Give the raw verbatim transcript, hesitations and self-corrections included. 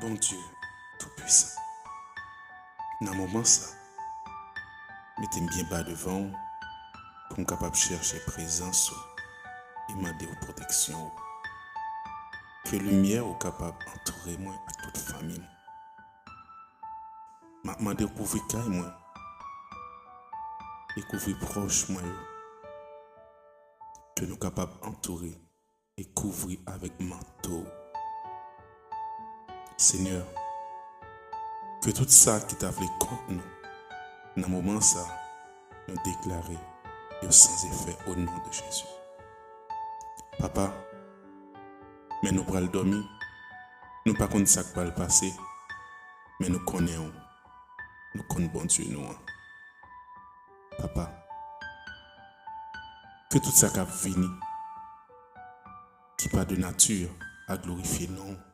Bondye Toupisan, nan moman sa, mete m byen ba devan w pou m kapab chèche prezans ou e mande w pwoteksyon ou. Ke limyè ou kapab antoure mwen ak tout fanmi m. M ap mande w kouvri kay mwen e kouvri pwòch mwen yo. Ke nou kapab antoure e kouvri avèk manto w. Senyè, ke tout sa ki ta vle kont nou nan moman sa, nou deklare yo san efè o non de Jezi. Papa, men nou pral dòmi, nou pa konn sa k pral pase, men nou konnen w, nou konn Bondye nou an. Papa, ke tout sa k ap vini, ki pa de nati a glorifye non w,